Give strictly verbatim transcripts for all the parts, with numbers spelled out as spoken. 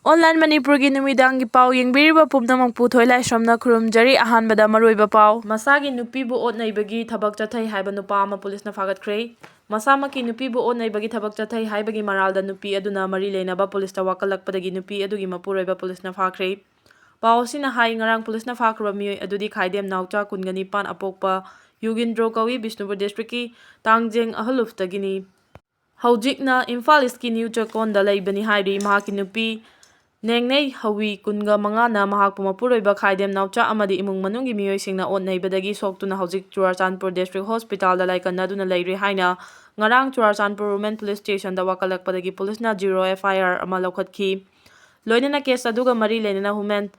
Online ꯃꯅꯤꯄꯨꯔꯒꯤ ꯅꯨꯃꯤꯗꯥꯡꯒꯤ ꯄꯥꯎ ꯌꯦꯡꯕꯤꯔꯤꯕ ꯄꯨꯝꯅꯃꯛꯄꯨ ꯊꯣꯏꯂꯥꯏꯁ꯭ꯔꯝꯅ ꯈꯨꯔꯨꯝꯖꯔꯤ꯫ ꯑꯍꯥꯟꯕꯗ ꯃꯔꯨꯑꯣꯏꯕ ꯄꯥꯎ꯫ ꯃꯁꯥꯒꯤ ꯅꯨꯄꯤꯕꯨ ꯑꯣꯠ ꯅꯩꯕꯒꯤ ꯊꯕꯛ ꯆꯠꯊꯩ ꯍꯥꯏꯕ ꯅꯨꯄꯥ ꯑꯃ ꯄꯨꯂꯤꯁꯅ ꯐꯥꯒꯠꯈ꯭ꯔꯦ꯫ ꯃꯁꯥꯃꯛꯀꯤ ꯅꯨꯄꯤꯕꯨ ꯑꯣꯠ ꯅꯩꯕꯒꯤ ꯊꯕꯛ ꯆꯠꯊꯩ ꯍꯥꯏꯕꯒꯤ ꯃꯔꯥꯜꯗ ꯅꯨꯄꯤ ꯑꯗꯨꯅ ꯃꯔꯤ ꯂꯩꯅꯕ ꯄꯨꯂꯤꯁꯇ ꯋꯥꯀꯠꯂꯛꯄꯗꯒꯤ ꯅꯨꯄꯤ ꯑꯗꯨꯒꯤ ꯃꯄꯨꯔꯣꯏꯕ ꯄꯨꯂꯤꯁꯅ ꯐꯥꯈ꯭ꯔꯦ꯫ ꯄꯥꯎ ꯑꯁꯤꯅ ꯍꯥꯏ, ꯉꯔꯥꯡ ꯄꯨꯂꯤꯁꯅ ꯐꯥꯈ꯭ꯔꯕ ꯃꯤꯑꯣꯏ ꯑꯗꯨꯗꯤ ꯈꯥꯏꯗꯦꯝ ꯅꯥꯎꯆꯥ, ꯀꯨꯟꯒ ꯅꯤꯄꯥꯟ, ꯑꯄꯣꯛꯄ ꯌꯨꯒꯤꯟꯗ꯭ꯔꯣ ꯀꯧꯏ, ꯕꯤꯁꯅꯨꯄꯨꯔ ꯗꯤꯁꯇ꯭ꯔꯤꯛꯀꯤ ꯇꯥꯡꯖꯦꯡ ꯑꯍꯂꯨꯐꯇꯒꯤꯅꯤ꯫ ꯍꯧꯖꯤꯛꯅ ꯏꯝꯐꯥꯜ ꯏꯁꯀꯤ ꯅ꯭ꯌꯨ ꯆꯦꯛꯀꯣꯟꯗ ꯂꯩꯕꯅꯤ ꯍꯥꯏꯔꯤ꯫ ꯃꯍꯥꯛꯀꯤ ꯅꯨꯄꯤ ꯅꯦꯡꯅꯩ ꯍꯋꯤ, ꯀꯨꯟꯒ ꯃꯉꯥꯅ ꯃꯍꯥꯛꯄꯨ ꯃꯄꯨꯔꯣꯏꯕ ꯈꯥꯏꯗꯦꯝ ꯅꯥꯎꯆꯥ ꯑꯃꯗꯤ ꯏꯃꯨꯡ ꯃꯅꯨꯡꯒꯤ ꯃꯤꯑꯣꯏꯁꯤꯡꯅ ꯑꯣꯠ ꯅꯩꯕꯗꯒꯤ ꯁꯣꯛꯇꯨꯅ ꯍꯧꯖꯤꯛ ꯆꯨꯔꯥꯆꯥꯟꯄꯨꯔ ꯗꯤꯁꯇ꯭ꯔꯤꯛ ꯍꯣꯁꯄꯤꯇꯥꯜꯗ ꯂꯥꯏꯀꯠꯅꯗꯨꯅ ꯂꯩꯔꯤ ꯍꯥꯏꯅ ꯉꯔꯥꯡ ꯆꯨꯔꯥꯆꯥꯟꯄꯨꯔ ꯋꯨꯃꯦꯟ ꯄꯨꯂꯤꯁ ꯁ꯭ꯇꯦꯁꯟꯗ ꯋꯥꯀꯠꯂꯛꯄꯗꯒꯤ ꯄꯨꯂꯤꯁꯅ ꯖꯤꯔꯣ ꯑꯦꯐ ꯑꯥꯏ ꯑꯥꯔ ꯑꯃ ꯂꯧꯈꯠꯈꯤ꯫ ꯂꯣꯏꯅꯅ ꯀꯦꯁ ꯑꯗꯨꯒ ꯃꯔꯤ ꯂꯩꯅꯅ ꯋꯨꯃꯦꯟ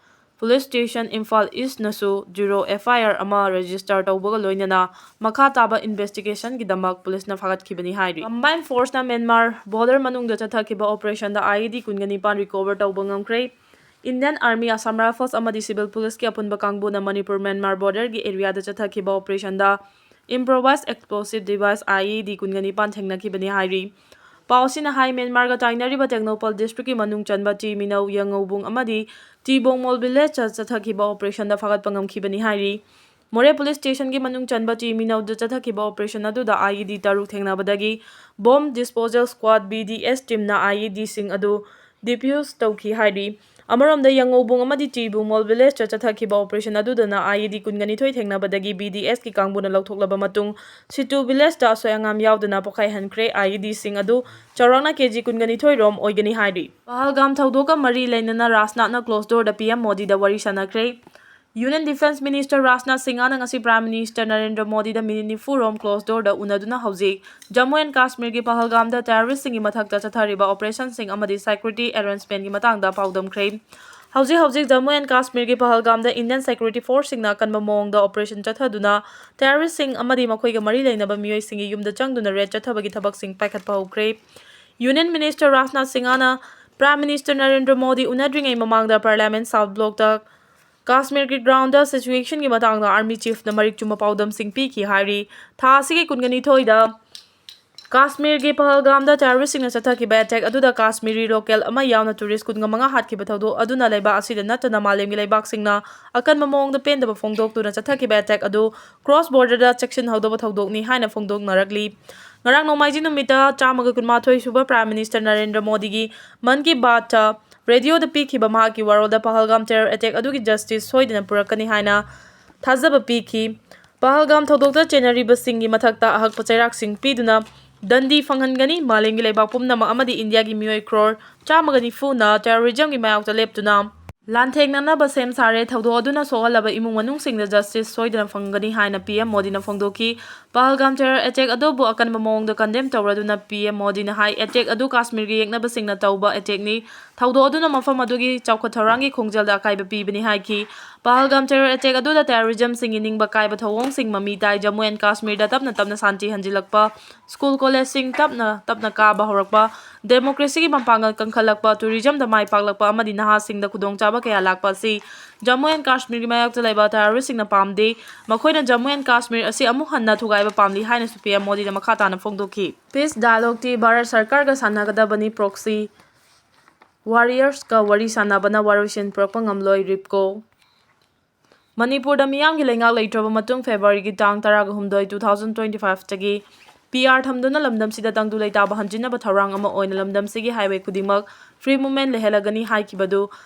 ꯄꯨꯂꯤꯁ ꯁ꯭ꯇꯦꯁꯟ ꯏꯝꯐꯥꯜ ꯏꯁꯅꯁꯨ ꯖꯤꯔꯣ ꯑꯦꯐ ꯑꯥꯏ ꯑꯥꯔ ꯑꯃ ꯔꯦꯖꯤꯁꯇꯔ ꯇꯧꯕꯒ ꯂꯣꯏꯅꯅ ꯃꯈꯥ ꯇꯥꯕ ꯏꯟꯚꯦꯁꯇꯤꯒꯦꯁꯟꯒꯤꯗꯃꯛ ꯄꯨꯂꯤꯁꯅ ꯐꯥꯒꯠꯈꯤꯕꯅꯤ ꯍꯥꯏꯔꯤ꯫ ꯀꯝꯕꯥꯏꯟ ꯐꯣꯔꯁꯅ ꯃ꯭ꯌꯥꯟꯃꯥꯔ ꯕꯣꯔꯗꯔ ꯃꯅꯨꯡꯗ ꯆꯠꯊꯈꯤꯕ ꯑꯣꯄꯔꯦꯁꯟꯗ ꯑꯥꯏ ꯏ ꯗꯤ ꯀꯨꯟꯒ ꯅꯤꯄꯥꯟ ꯔꯤꯀꯣꯚꯔ ꯇꯧꯕ ꯉꯝꯈ꯭ꯔꯦ꯫ ꯏꯟꯗꯤꯌꯟ ꯑꯥꯔꯃꯤ, ꯑꯁꯥꯝ ꯔꯥꯏꯐꯜꯁ ꯑꯃꯗꯤ ꯁꯤꯚꯤꯜ ꯄꯨꯂꯤꯁꯀꯤ ꯑꯄꯨꯟꯕ ꯀꯥꯡꯕꯨꯅ ꯃꯅꯤꯄꯨꯔ ꯃ꯭ꯌꯥꯟꯃꯥꯔ ꯕꯣꯔꯗꯔꯒꯤ ꯑꯦꯔꯤꯌꯥꯗ ꯆꯠꯊꯈꯤꯕ ꯑꯣꯄꯔꯦꯁꯟꯗ ꯏꯝꯄ꯭ꯔꯣꯚꯥꯏꯖ ꯑꯦꯛꯁꯄ꯭ꯂꯣꯁꯤꯚ ꯗꯤꯚꯥꯏꯁ, ꯑꯥꯏ ꯏ ꯗꯤ, ꯀꯨꯟꯒ ꯅꯤꯄꯥꯟ ꯊꯦꯡꯅꯈꯤꯕꯅꯤ ꯍꯥꯏꯔꯤ꯫ ꯄꯥꯎ ꯑꯁꯤꯅ ꯍꯥꯏ, ꯃ꯭ꯌꯥꯟꯃꯥꯔꯒ ꯇꯥꯏꯅꯔꯤꯕ ꯇꯦꯡꯅꯧꯄꯜ ꯗꯤꯁꯇ꯭ꯔꯤꯛꯀꯤ ꯃꯅꯨꯡ ꯆꯟꯕ ꯇꯤ ꯃꯤꯅꯧ, ꯌꯥꯉꯧꯕꯨꯡ ꯑꯃꯗꯤ ꯇꯤ ꯕꯣꯡꯃꯣꯜ ꯚꯤꯂꯦꯖꯇ ꯆꯠꯊꯈꯤꯕ ꯑꯣꯄꯔꯦꯁꯟꯗ ꯐꯥꯒꯠꯄ ꯉꯝꯈꯤꯕꯅꯤ ꯍꯥꯏꯔꯤ꯫ ꯃꯣꯔꯦ ꯄꯨꯂꯤꯁ ꯁ꯭ꯇꯦꯁꯟꯒꯤ ꯃꯅꯨꯡ ꯆꯟꯕ ꯇꯤ ꯃꯤꯅꯧꯗ ꯆꯠꯊꯈꯤꯕ ꯑꯣꯄꯔꯦꯁꯟ ꯑꯗꯨꯗ ꯑꯥꯏ ꯏ ꯗꯤ ꯇꯔꯨꯛ ꯊꯦꯡꯅꯕꯗꯒꯤ ꯕꯣꯝ ꯗꯤꯁꯄꯣꯖꯦꯜ ꯁ꯭ꯀ꯭ꯋꯥꯗ, ꯕꯤ ꯗꯤ ꯑꯦꯁ, ꯇꯤꯝꯅ ꯑꯥꯏ ꯏ ꯗꯤꯁꯤꯡ ꯑꯗꯨ ꯗꯤꯐ꯭ꯌꯨꯖ ꯇꯧꯈꯤ ꯍꯥꯏꯔꯤ꯫ ꯑꯃꯔꯣꯝꯗ, ꯌꯥꯉꯧꯕꯨꯡ ꯑꯃꯗꯤ ꯇꯤ ꯕꯣꯡꯃꯣꯜ ꯚꯤꯂꯦꯖꯇ ꯆꯠꯊꯈꯤꯕ ꯑꯣꯄꯔꯦꯁꯟ ꯑꯗꯨꯗꯅ ꯑꯥꯏ ꯏ ꯗꯤ ꯀꯨꯟꯒ ꯅꯤꯊꯣꯏ ꯊꯦꯡꯅꯕꯗꯒꯤ ꯕꯤ ꯗꯤ ꯑꯦꯁꯀꯤ ꯀꯥꯡꯕꯨꯅ ꯂꯧꯊꯣꯛꯂꯕ ꯃꯇꯨꯡ, ꯁꯤꯇꯨ ꯚꯤꯂꯦꯖꯇ ꯑꯁꯣꯏ ꯑꯉꯥꯝ ꯌꯥꯎꯗꯅ ꯄꯣꯈꯥꯏꯍꯟꯈ꯭ꯔꯦ꯫ ꯑꯥꯏ ꯏ ꯗꯤꯁꯤꯡ ꯑꯗꯨ ꯆꯥꯎꯔꯥꯛꯅ ꯀꯦ ꯖꯤ ꯀꯨꯟꯒ ꯅꯤꯊꯣꯏ ꯔꯣꯝ ꯑꯣꯏꯒꯅꯤ ꯍꯥꯏꯔꯤ꯫ ꯄꯍꯜꯒꯥꯝ ꯊꯧꯗꯣꯛꯀ ꯃꯔꯤ ꯂꯩꯅꯅ ꯔꯥꯖꯅꯥꯊꯅ ꯀ꯭ꯂꯣꯖ ꯗꯣꯔꯗ ꯄꯤ ꯑꯦꯝ ꯃꯣꯗꯤꯗ ꯋꯥꯔꯤ ꯁꯥꯟꯅꯈ꯭ꯔꯦ꯫ ꯌꯨꯅꯤꯌꯟ ꯗꯤꯐꯦꯟꯁ ꯃꯤꯅꯤꯁꯇꯔ ꯔꯥꯖꯅꯥꯊ ꯁꯤꯡꯍꯅ ꯉꯁꯤ ꯄ꯭ꯔꯥꯏꯝ ꯃꯤꯅꯤꯁꯇꯔ ꯅꯔꯦꯟꯗ꯭ꯔ ꯃꯣꯗꯤꯗ ꯃꯤꯅꯤꯠ ꯅꯤꯐꯨ ꯔꯣꯝ ꯀ꯭ꯂꯣꯖ ꯗꯣꯔꯗ ꯎꯅꯗꯨꯅ ꯍꯧꯖꯤꯛ ꯖꯝꯃꯨ ꯑꯦꯟ ꯀꯥꯁꯃꯤꯔꯒꯤ ꯄꯍꯜꯒꯥꯝꯗ ꯇꯦꯔꯣꯔꯤꯁꯁꯤꯡꯒꯤ ꯃꯊꯛꯇ ꯆꯠꯊꯔꯤꯕ ꯑꯣꯄꯔꯦꯁꯟꯁꯤꯡ ꯑꯃꯗꯤ ꯁꯦꯀ꯭ꯌꯨꯔꯤꯇꯤ ꯑꯦꯔꯦꯟꯖꯃꯦꯟꯒꯤ ꯃꯇꯥꯡꯗ ꯄꯥꯎꯗꯝꯈ꯭ꯔꯦ꯫ ꯍꯧꯖꯤꯛ ꯍꯧꯖꯤꯛ ꯖꯝꯃꯨ ꯑꯦꯟ ꯀꯥꯁꯃꯤꯔꯒꯤ ꯄꯍꯜꯒꯥꯝꯗ ꯏꯟꯗꯤꯌꯟ ꯁꯦꯀ꯭ꯌꯨꯔꯤꯇꯤ ꯐꯣꯔꯁꯁꯤꯡꯅ ꯑꯀꯟꯕ ꯃꯑꯣꯡꯗ ꯑꯣꯄꯔꯦꯁꯟ ꯆꯠꯊꯗꯨꯅ ꯇꯦꯔꯣꯔꯤꯁꯁꯤꯡ ꯑꯃꯗꯤ ꯃꯈꯣꯏꯒ ꯃꯔꯤ ꯂꯩꯅꯕ ꯃꯤꯑꯣꯏꯁꯤꯡꯒꯤ ꯌꯨꯝꯗ ꯆꯪꯗꯨꯅ ꯔꯦꯗ ꯆꯠꯊꯕꯒꯤ ꯊꯕꯛꯁꯤꯡ ꯄꯥꯏꯈꯠꯄ ꯍꯧꯈ꯭ꯔꯦ꯫ ꯌꯨꯅꯤꯌꯟ ꯃꯤꯅꯤꯁꯇꯔ ꯔꯥꯖꯅꯥꯊ ꯁꯤꯡꯍꯅ ꯄ꯭ꯔꯥꯏꯝ ꯃꯤꯅꯤꯁꯇꯔ ꯅꯔꯦꯟꯗ꯭ꯔ ꯃꯣꯗꯤ ꯎꯅꯗ꯭ꯔꯤꯉꯩ ꯃꯃꯥꯡꯗ ꯄꯥꯔꯂꯤꯌꯥꯃꯦꯟ ꯁꯥꯎꯠ ꯕ꯭ꯂꯣꯛꯇ ꯀꯥꯁꯃꯤꯔꯒꯤ ꯒ꯭ꯔꯥꯎꯟꯗ ꯁꯤꯆꯨꯋꯦꯁꯟꯒꯤ ꯃꯇꯥꯡꯗ ꯑꯥꯔꯃꯤ ꯆꯤꯐꯅ ꯃꯔꯤꯛ ꯆꯨꯝꯕ ꯄꯥꯎꯗꯝꯁꯤꯡ ꯄꯤꯈꯤ ꯍꯥꯏꯔꯤ꯫ ꯊꯥ ꯑꯁꯤꯒꯤ ꯀꯨꯟꯒ ꯅꯤꯊꯣꯏꯗ ꯀꯥꯁꯃꯤꯔꯒꯤ ꯄꯍꯜꯒꯥꯝꯗ ꯇꯦꯔꯣꯔꯤꯁꯁꯤꯡꯅ ꯆꯠꯊꯈꯤꯕ ꯑꯦꯇꯦꯛ ꯑꯗꯨꯗ ꯀꯥꯁꯃꯤꯔꯤ ꯂꯣꯀꯦꯜ ꯑꯃ ꯌꯥꯎꯅ ꯇꯨꯔꯤꯁ ꯀꯨꯟꯒ ꯃꯉꯥ ꯍꯥꯠꯈꯤꯕ ꯊꯧꯗꯣꯛ ꯑꯗꯨꯅ ꯂꯩꯕꯥꯛ ꯑꯁꯤꯗ ꯅꯠꯇꯅ ꯃꯥꯂꯦꯝꯒꯤ ꯂꯩꯕꯥꯛꯁꯤꯡꯅ ꯑꯀꯟꯕ ꯃꯑꯣꯡꯗ ꯄꯦꯟꯗꯕ ꯐꯣꯡꯗꯣꯛꯇꯨꯅ ꯆꯠꯊꯈꯤꯕ ꯑꯦꯇꯦꯛ ꯑꯗꯨ ꯀ꯭ꯔꯣꯁ ꯕꯣꯔꯗꯔꯗ ꯆꯦꯛꯁꯤꯟꯍꯧꯗꯕ ꯊꯧꯗꯣꯛꯅꯤ ꯍꯥꯏꯅ ꯐꯣꯡꯗꯣꯛꯅꯔꯛꯂꯤ꯫ ꯉꯔꯥꯡ ꯅꯣꯡꯃꯥꯏꯖꯤꯡ ꯅꯨꯃꯤꯠꯇ ꯆꯥꯝꯃꯒ ꯀꯨꯟꯃꯥꯊꯣꯏ ꯁꯨꯕ ꯄ꯭ꯔꯥꯏꯝ ꯃꯤꯅꯤꯁꯇꯔ ꯅꯔꯦꯟꯗ꯭ꯔ ꯃꯣꯗꯤꯒꯤ ꯃꯟ ꯀꯤ ꯕꯥꯠꯇ ꯔꯦꯗꯤꯑꯣꯗ ꯄꯤꯈꯤꯕ ꯃꯍꯥꯛꯀꯤ ꯋꯥꯔꯣꯜꯗ ꯄꯍꯜꯒꯥꯝ ꯇꯦꯔꯣꯔ ꯑꯦꯇꯦꯛ ꯑꯗꯨꯒꯤ ꯖꯁꯇꯤꯁ ꯁꯣꯏꯗꯅ ꯄꯨꯔꯛꯀꯅꯤ ꯍꯥꯏꯅ ꯊꯥꯖꯕ ꯄꯤꯈꯤ꯫ ꯄꯍꯜꯒꯥꯝ ꯊꯧꯗꯣꯛꯇ ꯆꯦꯟꯅꯔꯤꯕꯁꯤꯡꯒꯤ ꯃꯊꯛꯇ ꯑꯍꯛꯄ ꯆꯩꯔꯥꯛꯁꯤꯡ ꯄꯤꯗꯨꯅ ꯗꯟꯗꯤ ꯐꯪꯍꯟꯒꯅꯤ꯫ ꯃꯥꯂꯦꯝꯒꯤ ꯂꯩꯕꯥꯛ ꯄꯨꯝꯅꯃꯛ ꯑꯃꯗꯤ ꯏꯟꯗꯤꯌꯥꯒꯤ ꯃꯤꯑꯣꯏ ꯀ꯭ꯔꯣꯔ ꯆꯥꯝꯃꯒ ꯅꯤꯐꯨꯅ ꯇꯦꯔꯣꯔꯤꯖꯝꯒꯤ ꯃꯥꯌꯣꯛꯇ ꯂꯦꯞꯇꯨꯅ ꯂꯥꯟꯊꯦꯡꯅꯅꯕ ꯁꯦꯝ ꯁꯥꯔꯦ꯫ ꯊꯧꯗꯣꯛ ꯑꯗꯨꯅ ꯁꯣꯛꯍꯜꯂꯕ ꯏꯃꯨꯡ ꯃꯅꯨꯡꯁꯤꯡꯗ ꯖꯁꯇꯤꯁ ꯁꯣꯏꯗꯅ ꯐꯪꯒꯅꯤ ꯍꯥꯏꯅ ꯄꯤ ꯑꯦꯝ ꯃꯣꯗꯤꯅ ꯐꯣꯡꯗꯣꯛꯈꯤ꯫ ꯄꯍꯜꯒꯥꯝ ꯇꯦꯔꯣꯔ ꯑꯦꯇꯦꯛ ꯑꯗꯨꯕꯨ ꯑꯀꯟꯕ ꯃꯑꯣꯡꯗ ꯀꯟꯗꯦꯝ ꯇꯧꯔꯗꯨꯅ ꯄꯤ ꯑꯦꯝ ꯃꯣꯗꯤꯅ ꯍꯥꯏ, ꯑꯦꯇꯦꯛ ꯑꯗꯨ ꯀꯥꯁꯃꯤꯔꯒꯤ ꯌꯦꯛꯅꯕꯁꯤꯡꯅ ꯇꯧꯕ ꯑꯦꯇꯦꯛꯅꯤ꯫ ꯊꯧꯗꯣꯛ ꯑꯗꯨꯅ ꯃꯐꯝ ꯑꯗꯨꯒꯤ ꯆꯥꯎꯈꯠ ꯊꯧꯔꯥꯡꯒꯤ ꯈꯣꯡꯖꯦꯜꯗ ꯑꯀꯥꯏꯕ ꯄꯤꯕꯅꯤ ꯍꯥꯏꯈꯤ꯫ ꯄꯍꯜꯒꯥꯝ ꯇꯦꯔꯣꯔ ꯑꯦꯇꯦꯛ ꯑꯗꯨꯗ ꯇꯦꯔꯣꯔꯤꯖꯝꯁꯤꯡꯒꯤ ꯅꯤꯡꯕ ꯀꯥꯏꯕ ꯊꯧꯑꯣꯡꯁꯤꯡ ꯃꯃꯤ ꯇꯥꯏ꯫ ꯖꯝꯃꯨ ꯑꯦꯟ ꯀꯥꯁꯃꯤꯔꯗ ꯇꯞꯅ ꯇꯞꯅ ꯁꯥꯟꯇꯤ ꯍꯟꯖꯤꯜꯂꯛꯄ, ꯁ꯭ꯀꯨꯜ ꯀꯣꯂꯦꯖꯁꯤꯡ ꯇꯞꯅ ꯇꯞꯅ ꯀꯥꯕ ꯍꯧꯔꯛꯄ, ꯗꯦꯃꯣꯀ꯭ꯔꯦꯁꯤꯒꯤ ꯃꯄꯥꯡꯒꯜ ꯀꯟꯈꯠꯂꯛꯄ, ꯇꯨꯔꯤꯖꯝꯗ ꯃꯥꯏ ꯄꯥꯛꯂꯛꯄ ꯑꯃꯗꯤ ꯅꯍꯥꯁꯤꯡꯗ ꯈꯨꯗꯣꯡꯆꯥꯕ ꯀꯌꯥ ꯂꯥꯛꯄ ꯑꯁꯤ ꯖꯝꯃꯨ ꯑꯦꯟ ꯀꯥꯁꯃꯤꯔꯒꯤ ꯃꯥꯌꯣꯛꯇ ꯂꯩꯕ ꯇꯦꯔꯣꯔꯤꯁꯁꯤꯡꯅ ꯄꯥꯝꯗꯦ꯫ ꯃꯈꯣꯏꯅ ꯖꯝꯃꯨ ꯑꯦꯟ ꯀꯥꯁꯃꯤꯔ ꯑꯁꯤ ꯑꯃꯨꯛ ꯍꯟꯅ ꯊꯨꯒꯥꯏꯕ ꯄꯥꯝꯂꯤ ꯍꯥꯏꯅꯁꯨ ꯄꯤ ꯑꯦꯝ ꯃꯣꯗꯤꯅ ꯃꯈꯥ ꯇꯥꯅ ꯐꯣꯡꯗꯣꯛꯈꯤ꯫ ꯄꯤꯁ ꯗꯥꯏꯂꯣꯒꯇꯤ ꯚꯥꯔꯠ ꯁꯔꯀꯥꯔꯒ ꯁꯥꯟꯅꯒꯗꯕꯅꯤ, ꯄ꯭ꯔꯣꯛꯁꯤ ꯋꯥꯔꯤꯌꯔꯁꯀ ꯋꯥꯔꯤ ꯁꯥꯟꯅꯕꯅ ꯋꯥꯔꯣꯏꯁꯤꯟ ꯄꯨꯔꯛꯄ ꯉꯝꯂꯣꯏ, ꯔꯤꯞꯀꯣ꯫ ꯃꯅꯤꯄꯨꯔꯗ ꯃꯤꯌꯥꯝꯒꯤ ꯂꯩꯉꯥꯛ ꯂꯩꯇ꯭ꯔꯕ ꯃꯇꯨꯡ ꯐꯦꯕ꯭ꯔꯨꯋꯥꯔꯤꯒꯤ ꯇꯥꯡ ꯇꯔꯥꯒ ꯍꯨꯝꯗꯣꯏ, two thousand twenty five ꯇꯒꯤ ꯄꯤ ꯑꯥꯔ ꯊꯝꯗꯨꯅ ꯂꯝꯗꯝꯁꯤꯗ ꯇꯪꯗꯨ ꯂꯩꯇꯥꯕ ꯍꯟꯖꯤꯟꯅꯕ ꯊꯧꯔꯥꯡ ꯑꯃ ꯑꯣꯏꯅ ꯂꯝꯗꯝꯁꯤꯒꯤ ꯍꯥꯏꯋꯦ ꯈꯨꯗꯤꯡꯃꯛ ꯐ꯭ꯔꯤ ꯃꯨꯚꯃꯦꯟ ꯂꯩꯍꯜꯂꯒꯅꯤ ꯍꯥꯏꯈꯤꯕꯗꯨ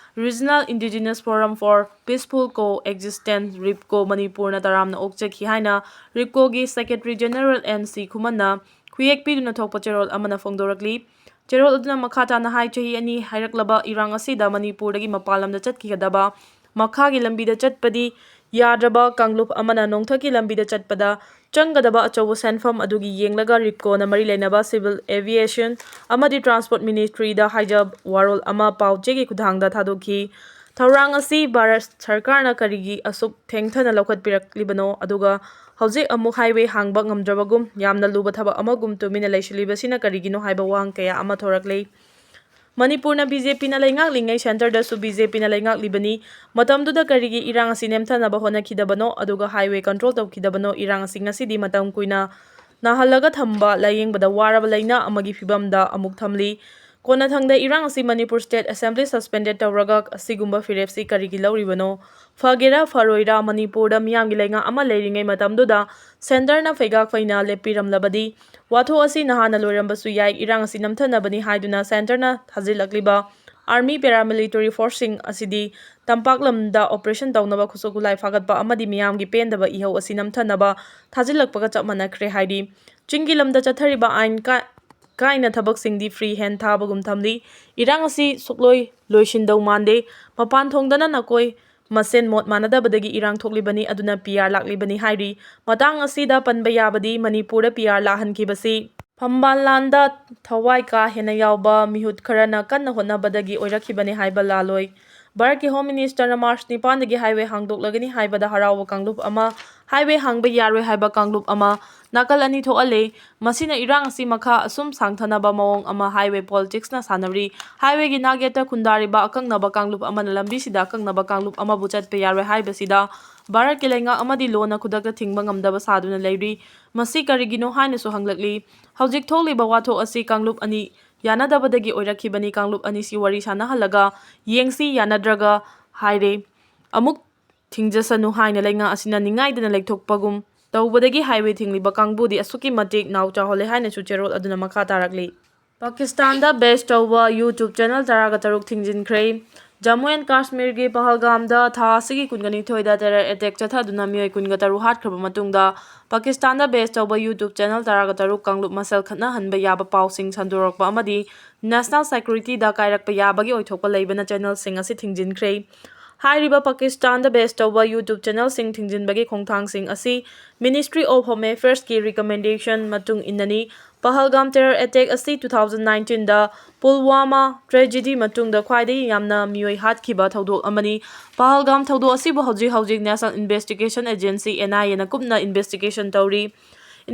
Regional Indigenous Forum for Peaceful Coexistence, RIPCO, ꯃꯅꯤꯄꯨꯔꯅ ꯇꯔꯥꯝꯅ ꯑꯣꯛꯆꯈꯤ ꯍꯥꯏꯅ ꯔꯤꯞꯀꯣꯒꯤ ꯁꯦꯀ꯭ꯔꯦꯇꯔꯤ ꯖꯦꯅꯔꯦꯜ ꯑꯦꯟ ꯁꯤ ꯈꯨꯃꯟꯅ ꯈꯨꯌꯦꯛ ꯄꯤꯗꯨꯅ ꯊꯣꯛꯄ ꯆꯦꯔꯣꯜ ꯑꯃꯅ ꯐꯣꯡꯗꯣꯔꯛꯂꯤ꯫ ꯆꯦꯔꯣꯜ ꯑꯗꯨꯅ ꯃꯈꯥ ꯇꯥꯅ ꯍꯥꯏ, ꯆꯍꯤ ꯑꯅꯤ ꯍꯥꯏꯔꯛꯂꯕ ꯏꯔꯥꯡ ꯑꯁꯤꯗ ꯃꯅꯤꯄꯨꯔꯗꯒꯤ ꯃꯄꯥꯟ ꯂꯝꯗ ꯆꯠꯈꯤꯒꯗꯕ ꯃꯈꯥꯒꯤ ꯂꯝꯕꯤꯗ ꯆꯠꯄꯗꯤ ꯌꯥꯗ꯭ꯔꯕ ꯀꯥꯡꯂꯨꯞ ꯑꯃꯅ ꯅꯣꯡꯊꯛꯀꯤ ꯂꯝꯕꯤꯗ ꯆꯠꯄꯗ ꯆꯪꯒꯗꯕ ꯑꯆꯧꯕ ꯁꯦꯟꯐꯝ ꯑꯗꯨꯒꯤ ꯌꯦꯡꯂꯒ ꯔꯤꯞꯀꯣꯅ ꯃꯔꯤ ꯂꯩꯅꯕ Civil Aviation ꯑꯃꯗꯤ Transport Ministryꯗ ꯍꯥꯏꯖ ꯋꯥꯔꯣꯜ ꯑꯃ ꯄꯥꯎ ꯆꯦꯒꯤ ꯈꯨꯠꯊꯥꯡꯗ ꯊꯥꯗꯣꯛꯈꯤ꯫ ꯊꯧꯔꯥꯡ ꯑꯁꯤ ꯚꯥꯔꯠ ꯁꯔꯀꯥꯔꯅ ꯀꯔꯤꯒꯤ ꯑꯁꯨꯛ ꯊꯦꯡꯊꯅ ꯂꯧꯈꯠꯄꯤꯔꯛꯂꯤꯕꯅꯣ? ꯑꯗꯨꯒ ꯍꯧꯖꯤꯛ ꯑꯃꯨꯛ ꯍꯥꯏꯋꯦ ꯍꯥꯡꯕ ꯉꯝꯗ꯭ꯔꯕꯒꯨꯝ, ꯌꯥꯝꯅ ꯂꯨꯕ ꯊꯕꯛ ꯑꯃꯒꯨꯝ ꯇꯨꯃꯤꯟꯅ ꯂꯩꯁꯤꯜꯂꯤꯕꯁꯤꯅ ꯀꯔꯤꯒꯤꯅꯣ ꯍꯥꯏꯕ ꯋꯥꯍꯪ ꯀꯌꯥ ꯑꯃ ꯊꯣꯔꯛꯂꯤ꯫ ꯃꯅꯤꯄꯨꯔꯅ ꯕꯤ ꯖꯦ ꯄꯤꯅ ꯂꯩꯉꯥꯛꯂꯤꯉꯩ ꯁꯦꯟꯇꯔꯗꯁꯨ ꯕꯤ ꯖꯦ ꯄꯤꯅ ꯂꯩꯉꯥꯛꯂꯤꯕꯅꯤ꯫ ꯃꯇꯝꯗꯨꯗ ꯀꯔꯤꯒꯤ ꯏꯔꯥꯡ ꯑꯁꯤ ꯅꯦꯝꯊꯅꯕ ꯍꯣꯠꯅꯈꯤꯗꯕꯅꯣ? ꯑꯗꯨꯒ ꯍꯥꯏꯋꯦ ꯀꯟꯇ꯭ꯔꯣꯜ ꯇꯧꯈꯤꯗꯕꯅꯣ? ꯏꯔꯥꯡ ꯑꯁꯤ ꯉꯁꯤꯗꯤ ꯃꯇꯝ ꯀꯨꯏꯅ ꯅꯥꯍꯜꯂꯒ ꯊꯝꯕ, ꯂꯥꯌꯦꯡꯕꯗ ꯋꯥꯔꯕ ꯂꯩꯅꯥ ꯑꯃꯒꯤ ꯐꯤꯕꯝꯗ ꯑꯃꯨꯛ ꯊꯝꯂꯤ꯫ ꯀꯣꯟꯅꯊꯪꯗ ꯏꯔꯥꯡ ꯑꯁꯤ ꯃꯅꯤꯄꯨꯔ State Assembly suspended ꯇꯧꯔꯒ ꯑꯁꯤꯒꯨꯝꯕ ꯐꯤꯔꯦꯞꯁꯤ ꯀꯔꯤꯒꯤ ꯂꯧꯔꯤꯕꯅꯣ? ꯐꯒꯦꯔꯥ ꯐꯔꯣꯏꯔꯥ, ꯃꯅꯤꯄꯨꯔꯗ ꯃꯤꯌꯥꯝꯒꯤ ꯂꯩꯉꯥꯛ ꯑꯃ ꯂꯩꯔꯤꯉꯩ ꯃꯇꯝꯗꯨꯗ Centreꯅ ꯐꯩꯒꯥꯛ ꯐꯩꯅ ꯂꯦꯞꯄꯤꯔꯝꯂꯕꯗꯤ ꯋꯥꯊꯣꯛ ꯑꯁꯤ ꯅꯍꯥꯟꯅ ꯂꯣꯏꯔꯝꯕꯁꯨ ꯌꯥꯏ꯫ ꯏꯔꯥꯡ ꯑꯁꯤ ꯅꯝꯊꯅꯕꯅꯤ ꯍꯥꯏꯗꯨꯅ Centreꯅ ꯊꯥꯖꯤꯜꯂꯛꯂꯤꯕ Army Paramilitary Forceꯁꯤꯡ ꯑꯁꯤꯗꯤ ꯇꯝꯄꯥꯛ ꯂꯝꯗ operation ꯇꯧꯅꯕ ꯈꯨꯠꯁꯨ ꯈꯨꯠꯂꯥꯏ ꯐꯥꯒꯠꯄ ꯑꯃꯗꯤ ꯃꯤꯌꯥꯝꯒꯤ ꯄꯦꯟꯗꯕ ꯏꯍꯧ ꯑꯁꯤ ꯅꯝꯊꯅꯕ ꯊꯥꯖꯤꯜꯂꯛꯄꯒ ꯆꯞ ꯃꯥꯟꯅꯈ꯭ꯔꯦ ꯍꯥꯏꯔꯤ꯫ ꯆꯤꯡꯒꯤ ꯂꯝꯗ ꯆꯠꯊꯔꯤꯕ ꯑꯥꯏꯟ ꯀꯥ-, ꯀꯥꯏꯅ ꯊꯕꯛꯁꯤꯡꯗꯤ free hand ꯊꯥꯕꯒꯨꯝ ꯊꯝꯂꯤ꯫ ꯏꯔꯥꯡ ꯑꯁꯤ ꯁꯨꯛꯂꯣꯏ ꯂꯣꯏꯁꯤꯟꯗꯧ ꯃꯥꯟꯗꯦ꯫ ꯃꯄꯥꯟ ꯊꯣꯡꯗꯅ ꯅꯀꯣꯏ ꯃꯁꯦꯟ ꯃꯣꯠ ꯃꯥꯟꯅꯗꯕꯗꯒꯤ ꯏꯔꯥꯡ ꯊꯣꯛꯂꯤꯕꯅꯤ, ꯑꯗꯨꯅ P R ꯂꯥꯛꯂꯤꯕꯅꯤ ꯍꯥꯏꯔꯤ꯫ ꯃꯇꯥꯡ ꯑꯁꯤꯗ ꯄꯟꯕ ꯌꯥꯕꯗꯤ ꯃꯅꯤꯄꯨꯔꯗ P R ꯂꯥꯛꯍꯟꯈꯤꯕꯁꯤ ꯐꯝꯕꯥꯜ ꯂꯥꯟꯗ ꯊꯋꯥꯏ ꯀꯥ ꯍꯦꯟꯅ ꯌꯥꯎꯕ ꯃꯤꯍꯨꯠ ꯈꯔꯅ ꯀꯟꯅ ꯍꯣꯠꯅꯕꯗꯒꯤ ꯑꯣꯏꯔꯛꯈꯤꯕꯅꯤ ꯍꯥꯏꯕ ꯂꯥꯜꯂꯣꯏ꯫ ꯚꯥꯔꯠꯀꯤ Home Ministerꯅ March ꯅꯤꯄꯥꯟꯗꯒꯤ highway ꯍꯥꯡꯗꯣꯛꯂꯒꯅꯤ ꯍꯥꯏꯕꯗ ꯍꯔꯥꯎꯕ ꯀꯥꯡꯂꯨꯞ ꯑꯃ, highway ꯍꯥꯡꯕ ꯌꯥꯔꯣꯏ ꯍꯥꯏꯕ ꯀꯥꯡꯂꯨꯞ ꯑꯃ, ꯅꯥꯀꯜ ꯑꯅꯤ ꯊꯣꯛꯍꯜꯂꯦ꯫ ꯃꯁꯤꯅ ꯏꯔꯥꯡ ꯑꯁꯤ ꯃꯈꯥ ꯑꯁꯨꯝ ꯁꯥꯡꯊꯅꯕ ꯃꯑꯣꯡ ꯑꯃ highway politicsꯅ ꯁꯥꯟꯅꯔꯤ꯫ Highwayꯒꯤ ꯅꯥꯛꯌꯦꯠꯇ ꯈꯨꯟꯗꯥꯔꯤꯕ ꯑꯀꯛꯅꯕ ꯀꯥꯡꯂꯨꯞ ꯑꯃꯅ ꯂꯝꯕꯤꯁꯤꯗ ꯑꯀꯛꯅꯕ ꯀꯥꯡꯂꯨꯞ ꯑꯃꯕꯨ ꯆꯠꯄ ꯌꯥꯔꯣꯏ ꯍꯥꯏꯕꯁꯤꯗ ꯚꯥꯔꯠꯀꯤ ꯂꯩꯉꯥꯛ ꯑꯃꯗꯤ ꯂꯣꯟꯅ ꯈꯨꯗꯛꯇ ꯊꯤꯡꯕ ꯉꯝꯗꯕ ꯁꯥꯗꯨꯅ ꯂꯩꯔꯤ꯫ ꯃꯁꯤ ꯀꯔꯤꯒꯤꯅꯣ ꯍꯥꯏꯅꯁꯨ ꯍꯪꯂꯛꯂꯤ꯫ ꯍꯧꯖꯤꯛ ꯊꯣꯛꯂꯤꯕ ꯋꯥꯊꯣꯛ ꯑꯁꯤ ꯀꯥꯡꯂꯨꯞ ꯑꯅꯤ ꯌꯥꯅꯗꯕꯗꯒꯤ ꯑꯣꯏꯔꯛꯈꯤꯕꯅꯤ꯫ ꯀꯥꯡꯂꯨꯞ ꯑꯅꯤꯁꯤ ꯋꯥꯔꯤ ꯁꯥꯟꯅꯍꯜꯂꯒ ꯌꯦꯡꯁꯤ, ꯌꯥꯅꯗ꯭ꯔꯒ ꯍꯥꯏꯔꯦ꯫ ꯑꯃꯨꯛ ꯊꯤꯡꯖꯁꯅꯨ ꯍꯥꯏꯅ ꯂꯩꯉꯥꯛ ꯑꯁꯤꯅ ꯅꯤꯡꯉꯥꯏꯗꯅ ꯂꯩꯊꯣꯛꯄꯒꯨꯝ ꯇꯧꯕꯗꯒꯤ highway ꯊꯤꯡꯂꯤꯕ ꯀꯥꯡꯕꯨꯗꯤ ꯑꯁꯨꯛꯀꯤ ꯃꯇꯤꯛ ꯅꯥꯎ ꯆꯥꯎꯍꯜꯂꯦ ꯍꯥꯏꯅꯁꯨ ꯆꯦꯔꯣꯜ ꯑꯗꯨꯅ ꯃꯈꯥ ꯇꯥꯔꯛꯂꯤ꯫ ꯄꯥꯀꯤꯁꯇꯥꯟꯗ base ꯇꯧꯕ YouTube channel ꯇꯔꯥꯒ ꯇꯔꯨꯛ ꯊꯤꯡꯖꯤꯟꯈ꯭ꯔꯦ꯫ ꯖꯝꯃꯨ and ꯀꯥꯁꯃꯤꯔꯒꯤ ꯄꯍꯜꯒꯥꯝꯗ ꯊꯥ ꯑꯁꯤꯒꯤ ꯀꯨꯟꯒ ꯅꯤꯊꯣꯏꯗ terror attack ꯆꯠꯊꯗꯨꯅ ꯃꯤꯑꯣꯏ ꯀꯨꯟꯒ ꯇꯔꯨꯛ ꯍꯥꯠꯈ꯭ꯔꯕ ꯃꯇꯨꯡꯗ, ꯄꯥꯀꯤꯁꯇꯥꯟꯗ base ꯇꯧꯕ YouTube channel ꯇꯔꯥꯒ ꯇꯔꯨꯛ ꯀꯥꯡꯂꯨꯞ ꯃꯁꯦꯜ ꯈꯠꯅꯍꯟꯕ ꯌꯥꯕ ꯄꯥꯎꯁꯤꯡ ꯁꯟꯗꯣꯔꯛꯄ ꯑꯃꯗꯤ national securityꯗ ꯀꯥꯏꯔꯛꯄ ꯌꯥꯕꯒꯤ ꯑꯣꯏꯊꯣꯛꯄ ꯂꯩꯕꯅ channelꯁꯤꯡ ꯑꯁꯤ ꯊꯤꯡꯖꯤꯟꯈ꯭ꯔꯦ꯫ ꯍꯥꯏꯔꯤꯕ ꯄꯥꯀꯤꯁꯇꯥꯟꯗ base ꯇꯧꯕ YouTube channelꯁꯤꯡ ꯊꯤꯡꯖꯤꯟꯕꯒꯤ ꯈꯣꯡꯊꯥꯡꯁꯤꯡ ꯑꯁꯤ Ministry of Home Affairsꯀꯤ recommendation ꯃꯇꯨꯡ ꯏꯟꯅꯅꯤ꯫ ꯄꯍꯜꯒꯥꯝ terror attack ꯑꯁꯤ two thousand nineteenꯗ ꯄꯨꯜꯋꯥꯃꯥ tragedy ꯃꯇꯨꯡꯗ ꯈ꯭ꯋꯥꯏꯗꯒꯤ ꯌꯥꯝꯅ ꯃꯤꯑꯣꯏ ꯍꯥꯠꯈꯤꯕ ꯊꯧꯗꯣꯛ ꯑꯃꯅꯤ꯫ ꯄꯍꯜꯒꯥꯝ ꯊꯧꯗꯣꯛ ꯑꯁꯤꯕꯨ ꯍꯧꯖꯤꯛ ꯍꯧꯖꯤꯛ National Investigation Agency, NIAꯅ ꯀꯨꯞꯅ investigation ꯇꯧꯔꯤ꯫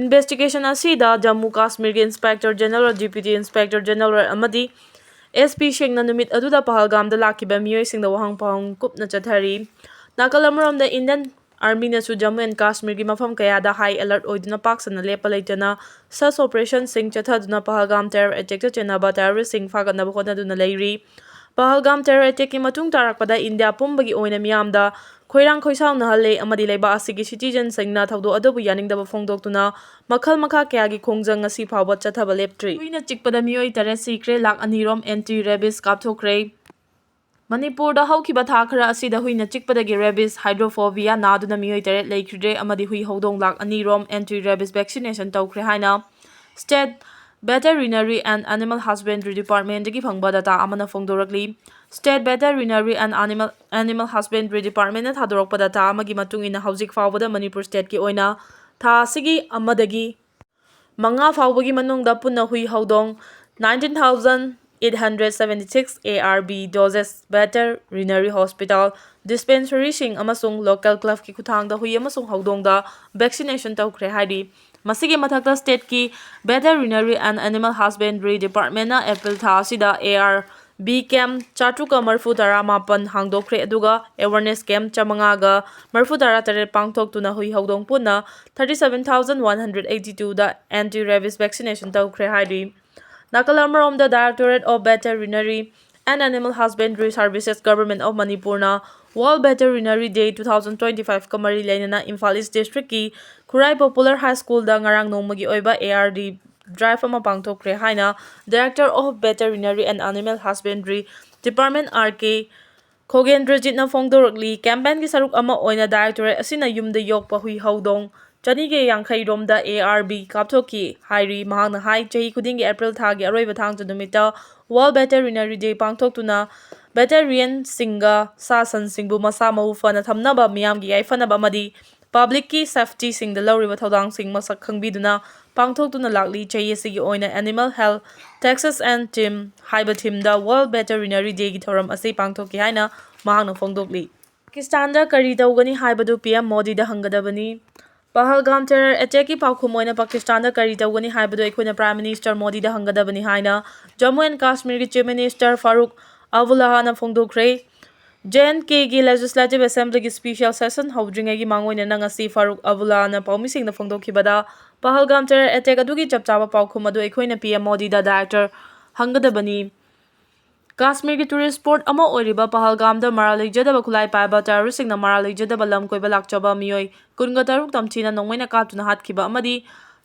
Investigation ꯑꯁꯤꯗ Jammu ꯀꯥꯁꯃꯤꯔꯒꯤ Inspector General, Deputy Inspector General ꯑꯃꯗꯤ SP ꯁꯤꯡꯅ ꯅꯨꯃꯤꯠ ꯑꯗꯨꯗ ꯄꯍꯜꯒꯥꯝꯗ ꯂꯥꯛꯈꯤꯕ ꯃꯤꯑꯣꯏꯁꯤꯡꯗ ꯋꯥꯍꯪ ꯄꯥꯎꯍꯪ ꯀꯨꯞꯅ ꯆꯠꯊꯔꯤ꯫ ꯅꯥꯀꯜ ꯑꯃꯔꯣꯝꯗ Indian ꯑꯥꯔꯃꯤꯅꯁꯨ ꯖꯝꯃꯨ ꯑꯦꯟ ꯀꯥꯁꯃꯤꯔꯒꯤ ꯃꯐꯝ ꯀꯌꯥꯗ ꯍꯥꯏ ꯑꯦꯂꯔꯠ ꯑꯣꯏꯗꯨꯅ ꯄꯥꯛ ꯁꯟꯅ ꯂꯦꯞꯄ ꯂꯩꯇꯅ ꯁꯔꯆ ꯑꯣꯄꯔꯦꯁꯟꯁꯤꯡ ꯆꯠꯊꯗꯨꯅ ꯄꯍꯜꯒꯥꯝ ꯇꯦꯔꯔ ꯑꯦꯇꯦꯛꯇ ꯆꯦꯟꯅꯕ ꯇꯦꯔꯔꯤꯁꯁꯤꯡ ꯐꯥꯒꯠꯅꯕ ꯍꯣꯠꯅꯗꯨꯅ ꯂꯩꯔꯤ꯫ ꯄꯍꯜꯒꯥꯝ ꯇꯦꯔꯔ ꯑꯦꯇꯦꯛꯀꯤ ꯃꯇꯨꯡ ꯇꯥꯔꯛꯄꯗ ꯏꯟꯗꯤꯌꯥ ꯄꯨꯝꯕꯒꯤ ꯑꯣꯏꯅ ꯃꯤꯌꯥꯝꯗ ꯈꯣꯏꯔꯥꯡ ꯈꯣꯏꯁꯥꯎꯅꯍꯜꯂꯦ ꯑꯃꯗꯤ ꯂꯩꯕꯥꯛ ꯑꯁꯤꯒꯤ ꯁꯤꯇꯤꯖꯟꯁꯤꯡꯅ ꯊꯧꯗꯣꯛ ꯑꯗꯨꯕꯨ ꯌꯥꯅꯤꯡꯗꯕ ꯐꯣꯡꯗꯣꯛꯇꯨꯅ ꯃꯈꯜ ꯃꯈꯥ ꯀꯌꯥꯒꯤ ꯈꯣꯡꯖꯪ ꯉꯁꯤ ꯐꯥꯎꯕ ꯆꯠꯊꯕ ꯂꯦꯞꯇ꯭ꯔꯤ꯫ ꯍꯨꯏꯅ ꯆꯤꯛꯄꯗ ꯃꯤꯑꯣꯏ ꯇꯔꯦꯠ ꯁꯤꯈ꯭ꯔꯦ, ꯂꯥꯈ ꯑꯅꯤ ꯔꯣꯝ ꯑꯦꯟꯇꯤ ꯔꯦꯕꯤꯁ ꯀꯥꯞꯊꯣꯛꯈ꯭ꯔꯦ꯫ ꯃꯅꯤꯄꯨꯔꯗ ꯍꯧꯈꯤꯕ ꯊꯥ ꯈꯔ ꯑꯁꯤꯗ ꯍꯨꯏꯅ ꯆꯤꯛꯄꯗꯒꯤ ꯔꯦꯕꯤꯁ ꯍꯥꯏꯗ꯭ꯔꯣꯐꯣꯕꯤꯌꯥ ꯅꯥꯗꯨꯅ ꯃꯤꯑꯣꯏ ꯇꯔꯦꯠ ꯂꯩꯈꯤꯗ꯭ꯔꯦ ꯑꯃꯗꯤ ꯍꯨꯏ ꯍꯧꯗꯣꯡ ꯂꯥꯈ ꯑꯅꯤ ꯔꯣꯝ ꯑꯦꯟꯇꯤ ꯔꯦꯕꯤꯁ ꯚꯦꯛꯁꯤꯅꯦꯁꯟ ꯇꯧꯈ꯭ꯔꯦ ꯍꯥꯏꯅ State Veterinary and Animal Husbandry Departmentꯗꯒꯤ ꯐꯪꯕ ꯗꯇꯥ ꯑꯃꯅ ꯐꯣꯡꯗꯣꯔꯛꯂꯤ꯫ State Veterinary and Animal, Animal Husbandry Departmentꯅ ꯊꯥꯗꯣꯔꯛꯄ ꯗꯇꯥ ꯑꯃꯒꯤ ꯃꯇꯨꯡ ꯏꯟꯅ ꯍꯧꯖꯤꯛ ꯐꯥꯎꯕꯗ ꯃꯅꯤꯄꯨꯔ stateꯀꯤ ꯑꯣꯏꯅ ꯊꯥ ꯑꯁꯤꯒꯤ ꯑꯃꯗꯒꯤ ꯃꯉꯥ ꯐꯥꯎꯕꯒꯤ ꯃꯅꯨꯡꯗ ꯄꯨꯟꯅ ꯍꯨꯏ ꯍꯧꯗꯣꯡ nineteen thousand eight hundred seventy six ARV doses veterinary hospital, dispensaryꯁꯤꯡ ꯑꯃꯁꯨꯡ local clubꯀꯤ ꯈꯨꯠꯊꯥꯡꯗ ꯍꯨꯏ ꯑꯃꯁꯨꯡ ꯍꯧꯗꯣꯡꯗ ꯚꯦꯛꯁꯤꯅꯦꯁꯟ ꯇꯧꯈ꯭ꯔꯦ ꯍꯥꯏꯔꯤ꯫ ꯃꯁꯤꯒꯤ ꯃꯊꯛꯇ stateꯀꯤ Veterinary and Animal Husbandry Departmentꯅ April ꯊꯥ ꯑꯁꯤꯗ ARV camp ꯆꯥꯇ꯭ꯔꯨꯛꯀ ꯃꯔꯤꯐꯨ ꯇꯔꯥ ꯃꯥꯄꯟ ꯍꯥꯡꯗꯣꯛꯈ꯭ꯔꯦ, ꯑꯗꯨꯒ awareness camp ꯆꯥꯃꯉꯥꯒ ꯃꯔꯤꯐꯨ ꯇꯔꯥ ꯇꯔꯦꯠ ꯄꯥꯡꯊꯣꯛꯇꯨꯅ ꯍꯨꯏ ꯍꯧꯗꯣꯡ ꯄꯨꯟꯅ thirty seven thousand one hundred eighty twoꯗ anti rabies vaccination ꯇꯧꯈ꯭ꯔꯦ ꯍꯥꯏꯔꯤ꯫ ꯅꯥꯀꯜ ꯑꯃꯔꯣꯝꯗ Directorate of Veterinary and Animal Husbandry Services, Government of Manipurꯅ World Veterinary Day two thousand twenty fiveꯀ ꯃꯔꯤ ꯂꯩꯅꯅ ꯏꯝꯐꯥꯜ East Districtꯀꯤ ꯈꯨꯔꯥꯏ Popular High Schoolꯗ ꯉꯔꯥꯡ ꯅꯣꯡꯃꯒꯤ ꯑꯣꯏꯕ ARV drive ꯑꯃ ꯄꯥꯡꯊꯣꯛꯈ꯭ꯔꯦ ꯍꯥꯏꯅ Director of Veterinary and Animal Husbandry Department R K ꯈꯣꯒꯦꯟꯗ꯭ꯔꯖꯤꯠꯅ ꯐꯣꯡꯗꯣꯔꯛꯂꯤ꯫ Campaignꯒꯤ ꯁꯔꯨꯛ ꯑꯃ ꯑꯣꯏꯅ Directorate ꯑꯁꯤꯅ ꯌꯨꯝꯗ ꯌꯣꯛꯄ ꯍꯨꯏ ꯍꯧꯗꯣꯡ ꯆꯅꯤꯒ ꯌꯥꯡꯈꯩ ꯔꯣꯝꯗ ARV ꯀꯥꯞꯊꯣꯛꯈꯤ ꯍꯥꯏꯔꯤ꯫ ꯃꯍꯥꯛꯅ ꯍꯥꯏ, ꯆꯍꯤ ꯈꯨꯗꯤꯡꯒꯤ April ꯊꯥꯒꯤ ꯑꯔꯣꯏꯕ ꯊꯥꯡꯖ ꯅꯨꯃꯤꯠꯇ World Veterinary Day ꯄꯥꯡꯊꯣꯛꯇꯨꯅ veterinarianꯁꯤꯡꯒ ꯁꯥ ꯁꯟꯁꯤꯡꯕꯨ ꯃꯁꯥ ꯃꯎ ꯐꯅ ꯊꯝꯅꯕ, ꯃꯤꯌꯥꯝꯒꯤ ꯌꯥꯏꯐꯅꯕ ꯑꯃꯗꯤ publicꯀꯤ safetyꯁꯤꯡꯗ ꯂꯧꯔꯤꯕ ꯊꯧꯗꯥꯡꯁꯤꯡ ꯃꯁꯛ ꯈꯪꯕꯤꯗꯨꯅ ꯄꯥꯡꯊꯣꯛꯇꯨꯅ ꯂꯥꯛꯂꯤ꯫ ꯆꯍꯤ ꯑꯁꯤꯒꯤ ꯑꯣꯏꯅ Animal Health, Taxes and Theme ꯍꯥꯏꯕ themeꯗ World Veterinary Dayꯒꯤ ꯊꯧꯔꯝ ꯑꯁꯤ ꯄꯥꯡꯊꯣꯛꯈꯤ ꯍꯥꯏꯅ ꯃꯍꯥꯛꯅ ꯐꯣꯡꯗꯣꯛꯂꯤ꯫ ꯄꯥꯀꯤꯁꯇꯥꯟꯗ ꯀꯔꯤ ꯇꯧꯒꯅꯤ ꯍꯥꯏꯕꯗꯨ PM ꯃꯣꯗꯤꯗ ꯍꯪꯒꯗꯕꯅꯤ꯫ ꯄꯍꯜꯒꯥꯝ terror attackꯀꯤ ꯄꯥꯎꯈꯨꯝ ꯑꯣꯏꯅ ꯄꯥꯀꯤꯁꯇꯥꯟꯗ ꯀꯔꯤ ꯇꯧꯒꯅꯤ ꯍꯥꯏꯕꯗꯨ ꯑꯩꯈꯣꯏꯅ Prime Minister ꯃꯣꯗꯤꯗ ꯍꯪꯒꯗꯕꯅꯤ ꯍꯥꯏꯅ Jammu and ꯀꯥꯁꯃꯤꯔꯒꯤ Chief Minister Farooq ꯑꯕꯨꯜꯂꯥꯍꯅ ꯐꯣꯡꯗꯣꯛꯈ꯭ꯔꯦ꯫ J and Kꯒꯤ Legislative Assemblyꯒꯤ special session ꯍꯧꯗ꯭ꯔꯤꯉꯩꯒꯤ ꯃꯥꯡꯑꯣꯏꯅꯅ ꯉꯁꯤ ꯐꯥꯔꯨꯛ ꯑꯕꯨꯜꯂꯥꯅ ꯄꯥꯎꯃꯤꯁꯤꯡꯗ ꯐꯣꯡꯗꯣꯛꯈꯤꯕꯗ ꯄꯍꯜꯒꯥꯝ terror attack ꯑꯗꯨꯒꯤ ꯆꯞ ꯆꯥꯕ ꯄꯥꯎꯈꯨꯝ ꯑꯗꯨ ꯑꯩꯈꯣꯏꯅ P M ꯃꯣꯗꯤꯗ direct ꯍꯪꯒꯗꯕꯅꯤ꯫ ꯀꯥꯁꯃꯤꯔꯒꯤ tourist spot ꯑꯃ ꯑꯣꯏꯔꯤꯕ ꯄꯍꯜꯒꯥꯝꯗ ꯃꯔꯥꯜ ꯂꯩꯖꯗꯕ ꯈꯨꯠꯂꯥꯏ ꯄꯥꯏꯕ terroristꯁꯤꯡꯅ ꯃꯔꯥꯜ ꯂꯩꯖꯗꯕ ꯂꯝ ꯀꯣꯏꯕ ꯂꯥꯛꯆꯕ ꯃꯤꯑꯣꯏ ꯀꯨꯟꯒ ꯇꯔꯨꯛ ꯇꯝꯊꯤꯅ ꯅꯣꯡꯃꯩꯅ ꯀꯥꯞꯇꯨꯅ ꯍꯥꯠꯈꯤꯕ ꯑꯃꯗꯤ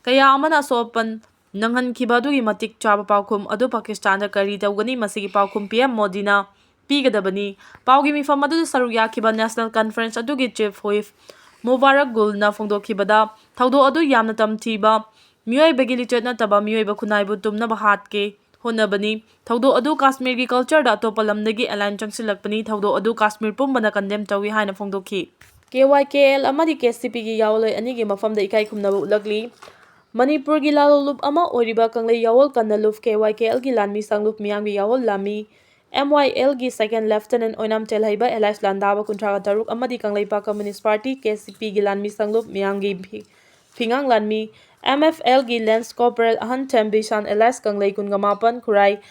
ꯀꯌꯥ ꯑꯃꯅ ꯑꯁꯣꯛ ꯑꯄꯟ ꯅꯪꯍꯟꯈꯤꯕ ꯑꯗꯨꯒꯤ ꯃꯇꯤꯛ ꯆꯥꯕ ꯄꯥꯎꯈꯨꯝ ꯑꯗꯨ ꯄꯥꯀꯤꯁꯇꯥꯟꯗ ꯀꯔꯤ ꯇꯧꯒꯅꯤ? ꯃꯁꯤꯒꯤ ꯄꯥꯎꯈꯨꯝ P M ꯃꯣꯗꯤꯅ ꯄꯤꯒꯗꯕꯅꯤ꯫ ꯄꯥꯎꯒꯤ ꯃꯤꯐꯝ ꯑꯗꯨꯗ ꯁꯔꯨꯛ ꯌꯥꯈꯤꯕ National Conference ꯑꯗꯨꯒꯤ Chief Whip ꯃꯨꯕꯥꯔꯛ ꯒꯨꯜꯅ ꯐꯣꯡꯗꯣꯛꯈꯤꯕꯗ, ꯊꯧꯗꯣꯛ ꯑꯗꯨ ꯌꯥꯝꯅ ꯇꯝꯊꯤꯕ, ꯃꯤꯑꯣꯏꯕꯒꯤ ꯂꯤꯆꯠ ꯅꯠꯇꯕ ꯃꯤꯑꯣꯏꯕ ꯈꯨꯟꯅꯥꯏꯕꯨ ꯇꯨꯝꯅꯕ ꯍꯥꯠꯀꯦ ꯍꯣꯠꯅꯕꯅꯤ꯫ ꯊꯧꯗꯣꯛ ꯑꯗꯨ ꯀꯥꯁꯃꯤꯔꯒꯤ cultureꯗ ꯑꯇꯣꯞꯄ ꯂꯝꯗꯒꯤ alien ꯆꯪꯁꯤꯜꯂꯛꯄꯅꯤ꯫ ꯊꯧꯗꯣꯛ ꯑꯗꯨ ꯀꯥꯁꯃꯤꯔ ꯄꯨꯝꯕꯅ condemn ꯇꯧꯏ ꯍꯥꯏꯅ ꯐꯣꯡꯗꯣꯛꯈꯤ꯫ K Y K L ꯑꯃꯗꯤ K C Pꯒꯤ ꯌꯥꯑꯣꯟꯂꯣꯏ ꯑꯅꯤꯒꯤ ꯃꯐꯝꯗ ꯏꯀꯥꯏ ꯈꯨꯝꯅꯕ ꯎꯠꯂꯛꯂꯤ꯫ ꯃꯅꯤꯄꯨꯔꯒꯤ ꯂꯥꯂꯣꯡ ꯂꯨꯞ ꯑꯃ ꯑꯣꯏꯔꯤꯕ ꯀꯪꯂꯩ ꯌꯥꯑꯣꯟ ꯀꯟꯅ ꯂꯨꯞ K Y K Lꯒꯤ ꯂꯥꯟꯃꯤ ꯁꯪꯂꯨꯞ ꯃꯤꯌꯥꯝꯒꯤ ꯌꯥꯑꯣꯟ ꯂꯥꯟꯃꯤ M Y Lꯒꯤ second lieutenant ꯑꯣꯏꯅꯥꯝ ꯆꯦꯜꯍꯩꯕ alias ꯂꯥꯟꯗꯥꯕ ꯀꯨꯟꯊ꯭ꯔꯥꯒ ꯇꯔꯨꯛ ꯑꯃꯗꯤ Kangleipak Communist Party, K C Pꯒꯤ ꯂꯥꯟꯃꯤ ꯁꯪꯂꯨꯞ ꯃꯤꯌꯥꯝꯒꯤ ꯐꯤ-, ꯐꯤꯉꯥꯡ ꯂꯥꯟꯃꯤ M F Lꯒꯤ Lance Corporal ꯑꯍꯟꯊꯦꯝ ꯕꯤꯁꯥꯟ alias ꯀꯪꯂꯩ ꯀꯨꯟꯒ ꯃꯥꯄꯟ, ꯈꯨꯔꯥꯏ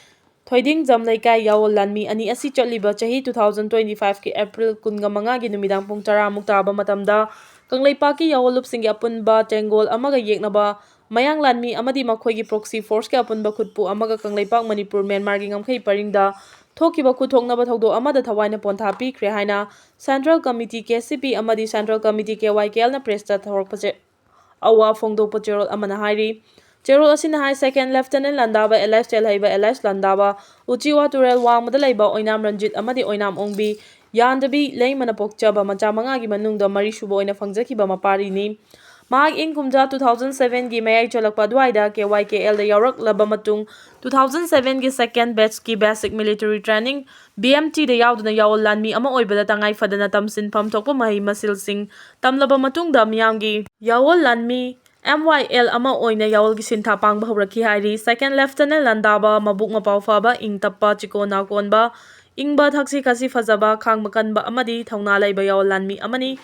ꯊꯣꯏꯗꯤꯡꯖꯝ ꯂꯩꯀꯥꯏ ꯌꯥꯑꯣꯟ ꯂꯥꯟꯃꯤ ꯑꯅꯤ ꯑꯁꯤ ꯆꯠꯂꯤꯕ ꯆꯍꯤ two thousand twenty-fiveꯀꯤ April ꯀꯨꯟꯒ ꯃꯉꯥꯒꯤ ꯅꯨꯃꯤꯗꯥꯡ ꯄꯨꯡ ꯇꯔꯥꯃꯨꯛ ꯇꯥꯕ ꯃꯇꯝꯗ ꯀꯪꯂꯩꯄꯥꯛꯀꯤ ꯌꯥꯑꯣꯟ ꯂꯨꯞꯁꯤꯡꯒꯤ ꯑꯄꯨꯟꯕ ꯇꯦꯡꯒꯣꯜ ꯑꯃꯒ ꯌꯦꯛꯅꯕ ꯃꯌꯥꯡ ꯂꯥꯟꯃꯤ ꯑꯃꯗꯤ ꯃꯈꯣꯏꯒꯤ proxy forceꯀꯤ ꯑꯄꯨꯟꯕ ꯈꯨꯠꯄꯨ ꯑꯃꯒ ꯀꯪꯂꯩꯄꯥꯛ ꯃꯅꯤꯄꯨꯔ ꯃ꯭ꯌꯥꯟꯃꯥꯔꯒꯤ ꯉꯝꯈꯩ ꯄꯔꯤꯡꯗ ꯊꯣꯛꯈꯤꯕ ꯈꯨꯠꯊꯣꯛꯅꯕ ꯊꯧꯗꯣꯛ ꯑꯃꯗ ꯊꯋꯥꯏꯅ ꯄꯣꯟꯊꯥ ꯄꯤꯈ꯭ꯔꯦ ꯍꯥꯏꯅ Central Committee K C P ꯑꯃꯗꯤ Central Committee K Y K Lꯅ pressꯇ ꯊꯧꯔꯛꯄꯁꯦ ꯑꯋꯥ ꯐꯣꯡꯗꯣꯛꯄ ꯆꯦꯔꯣꯜ ꯑꯃꯅ ꯍꯥꯏꯔꯤ꯫ ꯆꯦꯔꯣꯜ ꯑꯁꯤꯅ ꯍꯥꯏ, second lieutenant ꯂꯥꯟꯗꯥꯕ alias ꯆꯦꯜꯍꯩꯕ alias ꯂꯥꯟꯗꯥꯕ ꯎꯆꯤꯋꯥ ꯇꯨꯔꯦꯜ ꯋꯥꯡꯃꯗ ꯂꯩꯕ ꯑꯣꯏꯅꯥꯝ ꯔꯟꯖꯤꯠ ꯑꯃꯗꯤ ꯑꯣꯏꯅꯥꯝ ꯑꯣꯡꯕꯤ ꯌꯥꯟꯗꯕꯤ ꯂꯩꯃꯅ ꯄꯣꯛꯆꯕ ꯃꯆꯥ ꯃꯉꯥꯒꯤ ꯃꯅꯨꯡꯗ ꯃꯔꯤꯁꯨꯕ ꯑꯣꯏꯅ ꯐꯪꯖꯈꯤꯕ ꯃꯄꯥꯔꯤꯅꯤ꯫ ꯃꯍꯥꯛ ꯏꯪ ꯀꯨꯝꯖꯥ two thousand sevenꯒꯤ ꯃꯌꯥꯏ ꯆꯜꯂꯛꯄ ꯑꯗꯨꯋꯥꯏꯗ K Y K Lꯗ ꯌꯥꯎꯔꯛꯂꯕ ꯃꯇꯨꯡ, two thousand sevenꯒꯤ second batchꯀꯤ basic military training, B M Tꯗ ꯌꯥꯎꯗꯨꯅ ꯌꯥꯑꯣꯟ ꯂꯥꯟꯃꯤ ꯑꯃ ꯑꯣꯏꯕꯗ ꯇꯉꯥꯏ ꯐꯗꯅ ꯇꯝꯁꯤꯟꯐꯝ ꯊꯣꯛꯄ ꯃꯍꯩ ꯃꯁꯤꯡꯁꯤꯡ ꯇꯝꯂꯕ ꯃꯇꯨꯡꯗ ꯃꯤꯌꯥꯝꯒꯤ ꯌꯥꯑꯣꯟ ꯂꯥꯟꯃꯤ M Y L ꯑꯃ ꯑꯣꯏꯅ ꯌꯥꯑꯣꯟꯒꯤ ꯁꯤꯟꯊꯥ ꯄꯥꯡꯕ ꯍꯧꯔꯛꯈꯤ ꯍꯥꯏꯔꯤ꯫ Second lieutenant ꯂꯥꯟꯗꯥꯕ ꯃꯕꯨꯛ ꯃꯄꯥꯎ ꯐꯕ, ꯏꯪ ꯇꯞꯄ, ꯆꯤꯀꯣꯟ ꯅꯥꯀꯣꯟꯕ, ꯏꯪꯕ, ꯊꯛꯁꯤ ꯈꯥꯁꯤ ꯐꯖꯕ, ꯈꯥꯡꯕ ꯀꯟꯕ ꯑꯃꯗꯤ ꯊꯧꯅꯥ ꯂꯩꯕ ꯌꯥꯑꯣꯟ ꯂꯥꯟꯃꯤ ꯑꯃꯅꯤ꯫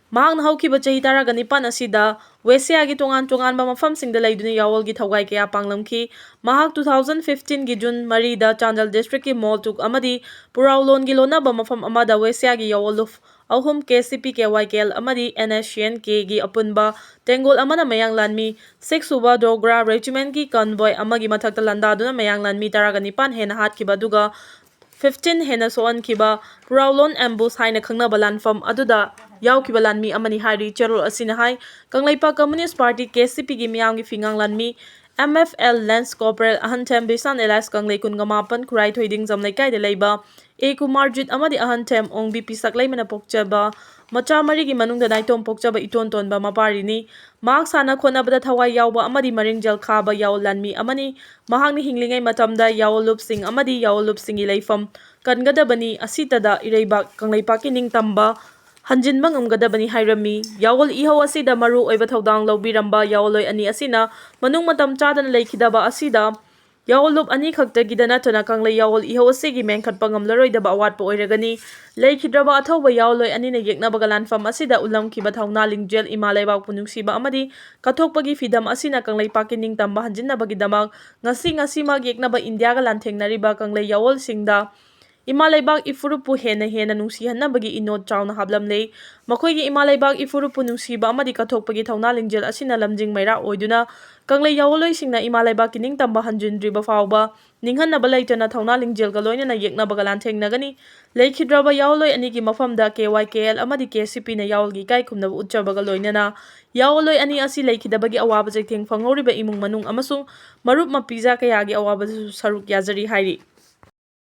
ꯃꯍꯥꯛꯅ ꯍꯧꯈꯤꯕ ꯆꯍꯤ ꯇꯔꯥꯒ ꯅꯤꯄꯥꯟ ꯑꯁꯤꯗ ꯋꯦꯁꯤꯌꯥꯒꯤ ꯇꯣꯉꯥꯟ ꯇꯣꯉꯥꯟꯕ ꯃꯐꯝꯁꯤꯡꯗ ꯂꯩꯗꯨꯅ ꯌꯥꯑꯣꯜꯒꯤ ꯊꯧꯒꯥꯏ ꯀꯌꯥ ꯄꯥꯡꯂꯝꯈꯤ꯫ ꯃꯍꯥꯛ two thousand fifteen ꯒꯤ June ꯃꯔꯤꯗ ꯆꯥꯟꯗꯦꯜ district ꯀꯤ ꯃꯣꯜꯇꯨꯛ ꯑꯃꯗꯤ ꯄꯨꯔꯥꯎꯂꯣꯟꯒꯤ ꯂꯣꯟꯅꯕ ꯃꯐꯝ ꯑꯃꯗ ꯋꯦꯁꯤꯌꯥꯒꯤ ꯌꯥꯑꯣꯜ ꯂꯨꯞ ꯑꯍꯨꯝ, K C P, K Y K L ꯑꯃꯗꯤ N S C N K ꯒꯤ ꯑꯄꯨꯟꯕ ꯇꯦꯡꯒꯣꯜ ꯑꯃꯅ ꯃꯌꯥꯡ ꯂꯥꯟꯃꯤ six ꯁꯨꯕ Dogra Regiment ꯀꯤ convoy ꯑꯃꯒꯤ ꯃꯊꯛꯇ ꯂꯥꯟꯗꯥꯗꯨꯅ ꯃꯌꯥꯡ ꯂꯥꯟꯃꯤ ꯇꯔꯥꯒ ꯅꯤꯄꯥꯟ ꯍꯦꯟꯅ ꯍꯥꯠꯈꯤꯕ ꯑꯗꯨꯒ fifteen ꯍꯦꯟꯅ ꯁꯣꯛꯍꯟꯈꯤꯕ ꯄꯨꯔꯥꯎꯂꯣꯟ ambush ꯍꯥꯏꯅ ꯈꯪꯅꯕ ꯂꯥꯟꯐꯝ ꯑꯗꯨꯗ ꯌꯥꯎꯈꯤꯕ ꯂꯥꯟꯃꯤ ꯑꯃꯅꯤ ꯍꯥꯏꯔꯤ ꯆꯦꯔꯣꯜ ꯑꯁꯤꯅ ꯍꯥꯏ꯫ Kangleipak Communist Party, K C P ꯒꯤ ꯃꯤꯌꯥꯝꯒꯤ ꯐꯤꯉꯥꯡ ꯂꯥꯟꯃꯤ M F L Lance Corporal ꯑꯍꯟꯊꯦꯝ ꯕꯤꯁꯥꯟ alias ꯀꯪꯂꯩ ꯀꯨꯟꯒ ꯃꯥꯄꯟ, ꯈꯨꯔꯥꯏ ꯊꯣꯏꯗꯤꯡꯖꯝ ꯂꯩꯀꯥꯏꯗ ꯂꯩꯕ A ꯀꯨꯃꯥꯔꯖꯤꯠ ꯑꯃꯗꯤ ꯑꯍꯟꯊꯦꯝ ꯑꯣꯡꯕꯤ ꯄꯤꯁꯛ ꯂꯩꯃꯅ ꯄꯣꯛꯆꯕ ꯃꯆꯥ ꯃꯔꯤꯒꯤ ꯃꯅꯨꯡꯗ ꯅꯥꯏꯇꯣꯝ ꯄꯣꯛꯆꯕ ꯏꯇꯣꯟ ꯇꯣꯟꯕ ꯃꯄꯥꯔꯤꯅꯤ꯫ ꯃꯍꯥꯛ ꯁꯥꯟꯅ ꯈꯣꯠꯅꯕꯗ ꯊꯋꯥꯏ ꯌꯥꯎꯕ ꯑꯃꯗꯤ ꯃꯔꯤꯡꯖꯦꯜ ꯈꯥꯕ ꯌꯥꯑꯣꯜ ꯂꯥꯟꯃꯤ ꯑꯃꯅꯤ꯫ ꯃꯍꯥꯛꯅ ꯍꯤꯡꯂꯤꯉꯩ ꯃꯇꯝꯗ ꯌꯥꯑꯣꯜꯂꯨꯞꯁꯤꯡ ꯑꯃꯗꯤ ꯌꯥꯑꯣꯜꯂꯨꯞꯁꯤꯡꯒꯤ ꯂꯩꯐꯝ ꯀꯟꯒꯗꯕꯅꯤ, ꯑꯁꯤꯇꯗ ꯏꯔꯩꯕꯥꯛ ꯀꯪꯂꯩꯄꯥꯛꯀꯤ ꯅꯤꯡꯇꯝꯕ ꯍꯟꯖꯤꯟꯕ ꯉꯝꯒꯗꯕꯅꯤ ꯍꯥꯏꯔꯝꯃꯤ꯫ ꯌꯥꯑꯣꯜ ꯏꯍꯧ ꯑꯁꯤꯗ ꯃꯔꯨ ꯑꯣꯏꯕ ꯊꯧꯗꯥꯡ ꯂꯧꯕꯤꯔꯝꯕ ꯌꯥꯑꯣꯜꯂꯣꯏ ꯑꯅꯤ ꯑꯁꯤꯅ ꯃꯅꯨꯡ ꯃꯇꯝ ꯆꯥꯗꯅ ꯂꯩꯈꯤꯗꯕ ꯑꯁꯤꯗ ꯌꯥꯑꯣꯜꯂꯨꯞ ꯑꯅꯤ ꯈꯛꯇꯒꯤꯗ ꯅꯠꯇꯅ ꯀꯪꯂꯩ ꯌꯥꯑꯣꯜ ꯏꯍꯧ ꯑꯁꯤꯒꯤ ꯃꯦꯟꯈꯠꯄ ꯉꯝꯂꯔꯣꯏꯗꯕ ꯑꯋꯥꯠꯄ ꯑꯣꯏꯔꯒꯅꯤ꯫ ꯂꯩꯈꯤꯗ꯭ꯔꯕ ꯑꯊꯧꯕ ꯌꯥꯑꯣꯜꯂꯣꯏ ꯑꯅꯤꯅ ꯌꯦꯛꯅꯕꯒ ꯂꯥꯟꯐꯝ ꯑꯁꯤꯗ ꯎꯠꯂꯝꯈꯤꯕ ꯊꯧꯅꯥ ꯂꯤꯡꯖꯦꯜ, ꯏꯃꯥ ꯂꯩꯕꯥꯛꯄꯨ ꯅꯨꯡꯁꯤꯕ ꯑꯃꯗꯤ ꯀꯠꯊꯣꯛꯄꯒꯤ ꯐꯤꯗꯝ ꯑꯁꯤꯅ ꯀꯪꯂꯩꯄꯥꯛꯀꯤ ꯅꯤꯡꯇꯝꯕ ꯍꯟꯖꯤꯟꯅꯕꯒꯤꯗꯃꯛ ꯉꯁꯤ ꯉꯁꯤꯃꯛ ꯌꯦꯛꯅꯕ ꯏꯟꯗꯤꯌꯥꯒ ꯂꯥꯟꯊꯦꯡꯅꯔꯤꯕ ꯀꯪꯂꯩ ꯌꯥꯑꯣꯜꯁꯤꯡꯗ ꯏꯃꯥ ꯂꯩꯕꯥꯛ ꯏꯐꯨꯔꯨꯞꯄꯨ ꯍꯦꯟꯅ ꯍꯦꯟꯅ ꯅꯨꯡꯁꯤꯍꯟꯅꯕꯒꯤ ꯏꯅꯣꯠ ꯆꯥꯎꯅ ꯍꯥꯞꯂꯝꯂꯦ꯫ ꯃꯈꯣꯏꯒꯤ ꯏꯃꯥ ꯂꯩꯕꯥꯛ ꯏꯐꯨꯔꯨꯞꯄꯨ ꯅꯨꯡꯁꯤꯕ ꯑꯃꯗꯤ ꯀꯠꯊꯣꯛꯄꯒꯤ ꯊꯧꯅꯥ ꯂꯤꯡꯖꯦꯜ ꯑꯁꯤꯅ ꯂꯝꯖꯤꯡ ꯃꯩꯔꯥ ꯑꯣꯏꯗꯨꯅ ꯀꯪꯂꯩ ꯌꯥꯑꯣꯜꯂꯣꯏꯁꯤꯡꯅ ꯏꯃꯥ ꯂꯩꯕꯥꯛꯀꯤ ꯅꯤꯡꯇꯝꯕ ꯍꯟꯖꯤꯟꯗ꯭ꯔꯤꯕ ꯐꯥꯎꯕ ꯅꯤꯡꯍꯟꯅꯕ ꯂꯩꯇꯅ ꯊꯧꯅꯥ ꯂꯤꯡꯖꯦꯜꯒ ꯂꯣꯏꯅꯅ ꯌꯦꯛꯅꯕꯒ ꯂꯥꯟꯊꯦꯡꯅꯒꯅꯤ꯫ ꯂꯩꯈꯤꯗ꯭ꯔꯕ ꯌꯥꯑꯣꯜꯂꯣꯏ ꯑꯅꯤꯒꯤ ꯃꯐꯝꯗ K Y K L ꯑꯃꯗꯤ K C P ꯅ ꯌꯥꯑꯣꯜꯒꯤ ꯏꯀꯥꯏ ꯈꯨꯝꯅꯕ ꯎꯠꯆꯕꯒ ꯂꯣꯏꯅꯅ ꯌꯥꯑꯣꯜꯂꯣꯏ ꯑꯅꯤ ꯑꯁꯤ ꯂꯩꯈꯤꯗꯕꯒꯤ ꯑꯋꯥꯕ ꯆꯩꯊꯦꯡ ꯐꯪꯍꯧꯔꯤꯕ ꯏꯃꯨꯡ ꯃꯅꯨꯡ ꯑꯃꯁꯨꯡ ꯃꯔꯨꯞ ꯃꯄꯤꯖꯥ ꯀꯌꯥꯒꯤ ꯑꯋꯥꯕꯗꯁꯨ ꯁꯔꯨꯛ ꯌꯥꯖꯔꯤ ꯍꯥꯏꯔꯤ꯫